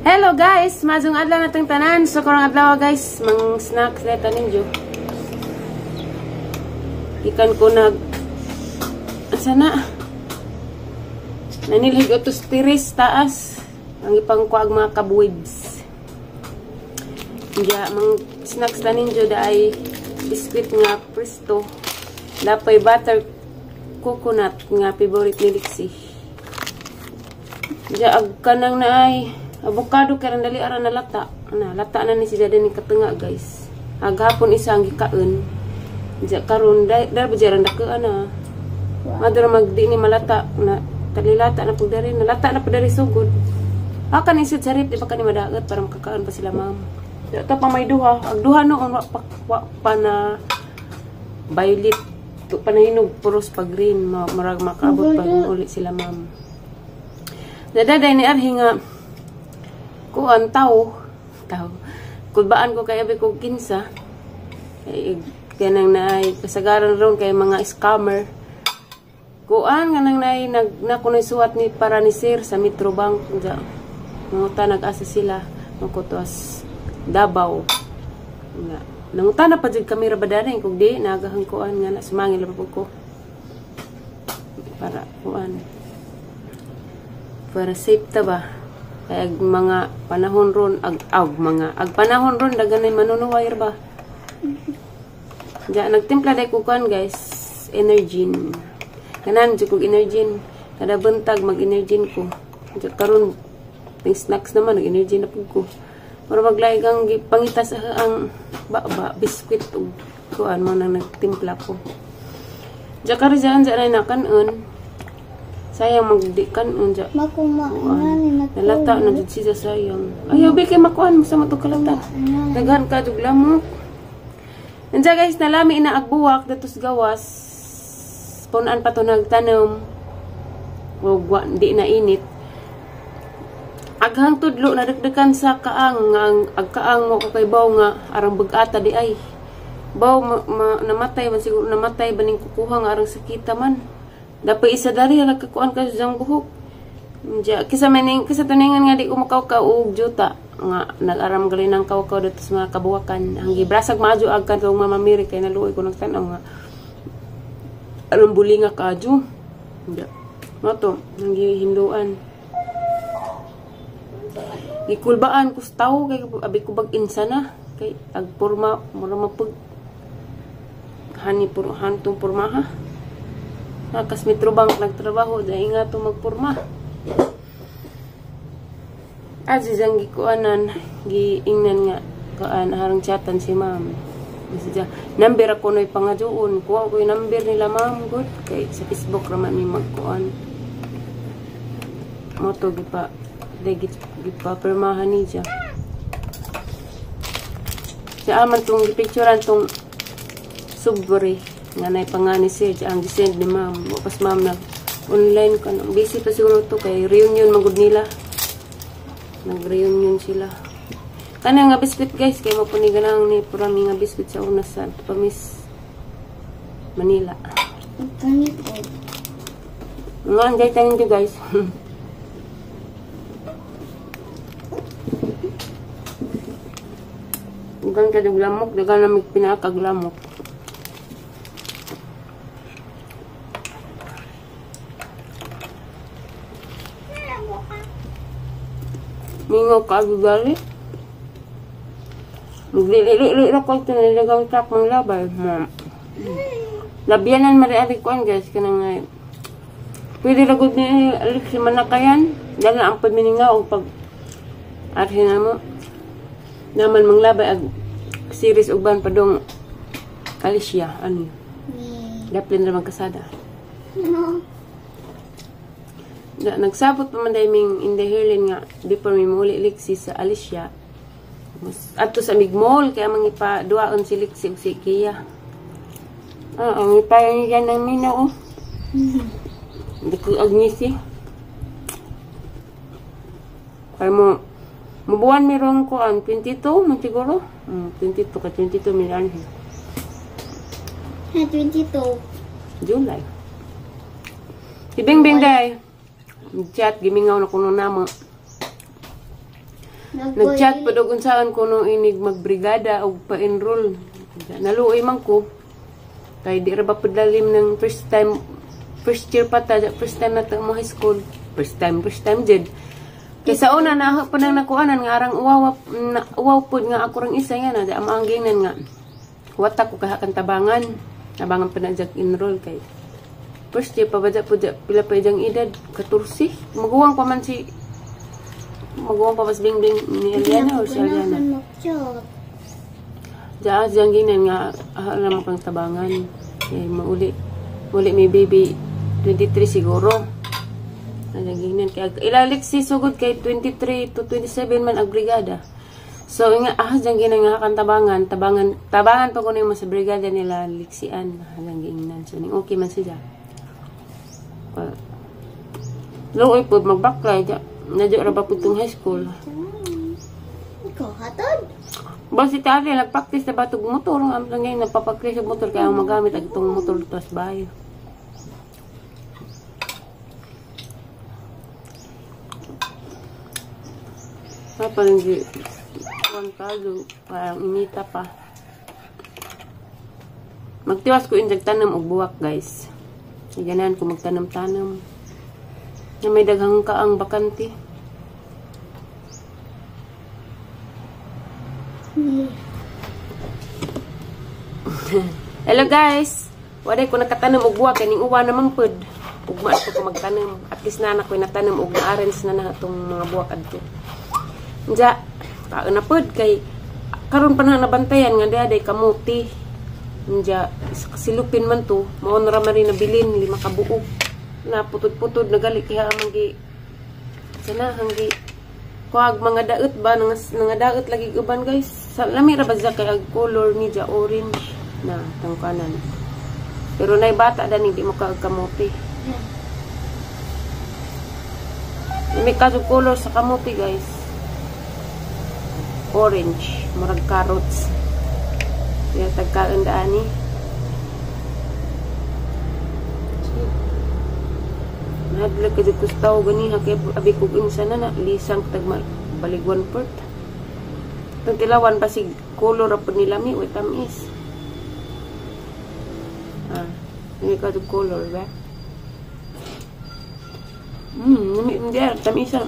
Hello guys, mazong adlaw natong tanan. So karong adlaw guys, mang snacks na ninyo. Ikan ko nag asa na? Nanilhig ato tiris taas. Ang ipangkuag mga kabuibs. Diya mang snacks na ninyo da ay biscuit nga Presto. Dapoy butter coconut nga favorite ni Lixie. Diya ag kanang na ay avocado karon dali ara na lata. Ana, lata na ni si dada ni katunga guys. Aghapon isa ang gikaon. Diya karon dar ba diya dako ana. Madura magdi ni malata na talilata na pud diri, nalata na pud diri sugod. Akan ni sa rip di pa kani madagat para makakaon pa sila ma'am. Diya ta pa may duha. Ag duha noon wa pa na violet tu pa nahinog puros pa green, marag makaabot pa uli sila ma'am. Dadaday ni arhi nga kuan tao kulbaan ko kay abi ko kinsa kay kanang naay kasagaran ron kay mga scammer kuan kanang naay nag nakunoy suwat ni para ni sir sa Metro Bank ja nanguta nag-asa sila magkutos Davao nga nanguta na pa jud kami ra ba kung di nagahang kuan nga na sumangil ra ko para kuan para safe ta ba. Kaya mga panahon ron ag mga ag panahon ron dagan ay manunuway ba. Diya nagtimpla day ko kuan guys, Energin. Kanan jud kog Energin, kada buntag mag-Energin ko. Diya karon ting snacks naman nag-Energin na pud ko. Para maglaig ang pangitas ang ba biskwit ug kuan mo nang nagtimpla ko. Diya karon diyan diya na kanon. Sayang magdi kanon diya. Nalata na jud siya sayang. Ayaw be kay makuan mo sa matug kalata. Daghan ka jud lamok. Anja guys, nalami ina agbuwak datos gawas. Punan pa to nagtanom. Og di na init. Aghang tudlo nadagdagan sa kaang ang agkaang mo ko kay baw nga arang bag-ata di ay. Baw namatay man siguro namatay baning kukuha nga arang sakita man. Dapat isa dari nagkakuan ka sa buhok. Diya, kisa maning kisa tuningan nga di ko makawkaw og juta nga nag-aram gali ng kawkaw dito sa mga kabuwakan. Ang gibrasag maadyo ag kadtong Mama Mary kay naluoy ko nagtan-aw nga aron bulinga kaadyo. Diya. Mo to ang gihinduan. Gikulbaan ko sa tawo kay abi ko bag insa na kay ag porma mura mapag hani pur hantong pormaha. Nakas Metro Bank nagtrabaho dahil nga to magporma. Aziz ang gikuanan, giingnan nga kaan harang chatan si ma'am. Siya, number ako no'y pangaduon. Kuha ko yung number nila ma'am good kay sa Facebook raman mi magkuan. Moto gipa gipa pirmahan niya. Siya aman tong gipicturean tong subri nga nay pangani sir ang gisend ni ma'am. Pas ma'am nag online ka no. Busy pa siguro to kay reunion magud nila. Nag-reunion sila. Kana nga biscuit guys kay mo puni ganang ni purami nga biscuit sa una sa Pamis Manila. Nga anjay tanin ko guys. Ugan ka dug lamok, dagan na mig pinakag lamok. Mingaw ka agigali. Maglili-li ra ko ito nilagaw trap ng labay. Labianan mari-ari kuan guys kanang nga. Pwede ra gud ni Alexi manakayan. Dala ang pagminingaw og pag arhi na mo. Naman manglabay ag series uban padong Alicia ano. Daplin ra magkasada. Na, nagsabot pa man ming in the Herlin nga before mi muli Lixie sa Alicia. Adto sa Migmall kaya mangipa duaon si Lixie ug si Kia. Ah, ang ipayan niya ng mina oh. Di ko agnisi. Kay mo mubuan mi rong kuan 22 man siguro. 22 ka 22 mi anhi. Ha 22 July. Si Bingbing day. Chat gimingaw na kuno namo. Nag-chat pa dog unsaan kuno inig magbrigada og pa-enroll. Naluoy man ko. Kay di ra ba padalim ng first time, first year pa ta, first time na ta mo high school. First time jud. Kay sa una na pa nang nakuanan nga arang uwaw na, uwaw pud nga ako rang isa nga na di ang ginan nga wata ko kahakan tabangan. Tabangan pa na jag enroll kay first year pa ba pud pila pa jang edad 14. Maguwang pa man si maguwang pa mas Bingbing ni Eliana o si Eliana. Diyan jang ginan nga alam mo kang tabangan. Eh, mauli uli may baby 23 siguro. Ginan kay ilalik si sugod kay 23 to 27 man ang brigada. So nga jang ginan nga kan tabangan pa kuno yung sa brigada nila liksian hanggang ginan. So ning okay man siya. Luoy pud magbaklay ja. Nadyo ra ba pud tong high school. Ikaw hatod. Ba si Tari nagpractice na ba tog motor ang ngayon nagpapakris og motor kay ang magamit ag tong motor tas bayo. Parang kuan kayo, parang inita pa. Magtiwas ko injag tanam og buwak, guys. Ganahan ko magtanam-tanam. Na may daghang kaang bakante. Hello guys. Waday ko nakatanam og buwak kaning uwa naman pud. Ugma ko magtanam. At least na ko natanam og na-arrange na na atong mga buwak adto. Nja, kaon na pod kay karon pa na nabantayan nga diha day kamuti. Nja, silupin man to, mao na ra man rin nabilin 5 ka buok. Na putod-putod nagali kaya amang gi sana hanggi kuag mga daot ba nga daot lagi uban guys. Sa lami ra ba kay ag color ni ja orange na tangkanan. Pero nay bata dani di mo kaag kamuti. May kaso color sa kamuti guys. Orange, murag carrots. Kaya tagkaon daani. Nadlag ka kustaw ganiha kay abi kog unsa na na lisang tag balig 1/4. Tong tilawan basig color ra pud nilami oy tamis. Ah, ni ka color ba? Nami ndiar tamisa.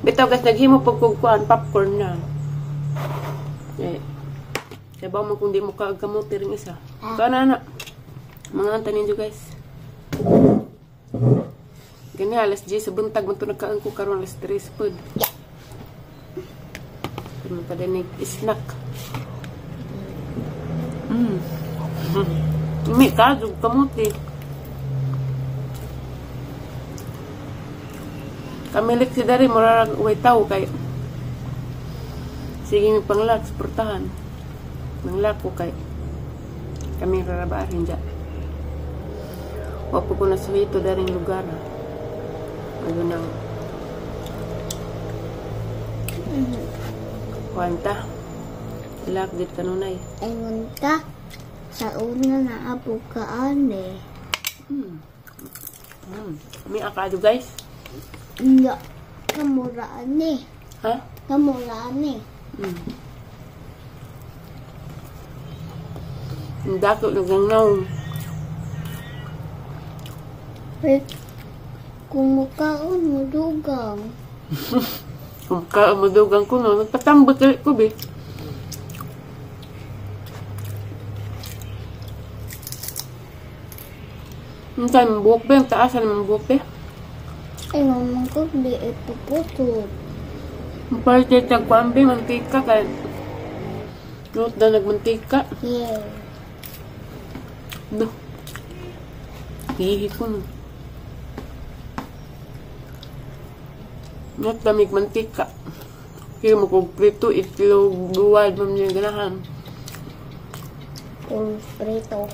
Bitaw guys, naghimo pag kuan popcorn na. Eh. Sabaw mo kung di mo kagamot ring isa. So ana na. Mga anta ninyo guys. Gani alas 10 sa buntag man to nagkaon ko karon alas 3 pud. Pero padanig snack. Mi kadug kamote. Kamilik si dari murag way taw kay sige mi panglak suportahan. Manglako kay kami rarabaarin dya. Wa po ko nasuhito daring lugar. Ano nang kwanta. Lak dit kanunay. Ingon ka sa una na apo ka ane. Mi akado guys. Nga, kamuraan eh. Ha? Kamuraan eh. Ang dako ng naong. Eh, kung mukhaon mo dugang. Kung mukhaon mo dugang ko no, nagpatambot ulit ko be. Ang tayo, buhok ba? Ang taasan naman buhok ba? Ay, mamang ko, di ipuputol. Ang parte tagpambi, mantika kay Note na nagmantika. Yeah. No. Hihi ko no. Not damig mantika. Kaya mo kong prito, itlog, duwad, mam niya ganahan. Puro prito.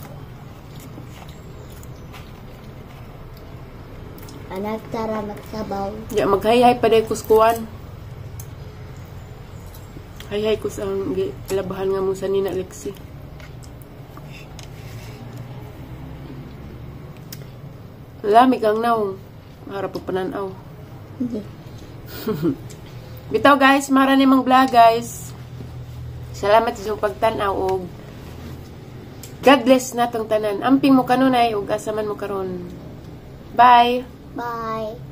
Anak, tara magsabaw. Ya, maghay-hay pa dahil kuskuan. Hay-hay ko sa labahan nga mo sa Nina Lexi. Lamig ang naong. Harap po pananaw. Hindi. Bitaw guys, mara ni mang vlog, guys. Salamat sa inyong pagtan-aw og God bless natong tanan. Amping mo kanunay ug asa man mo karon. Bye. Bye.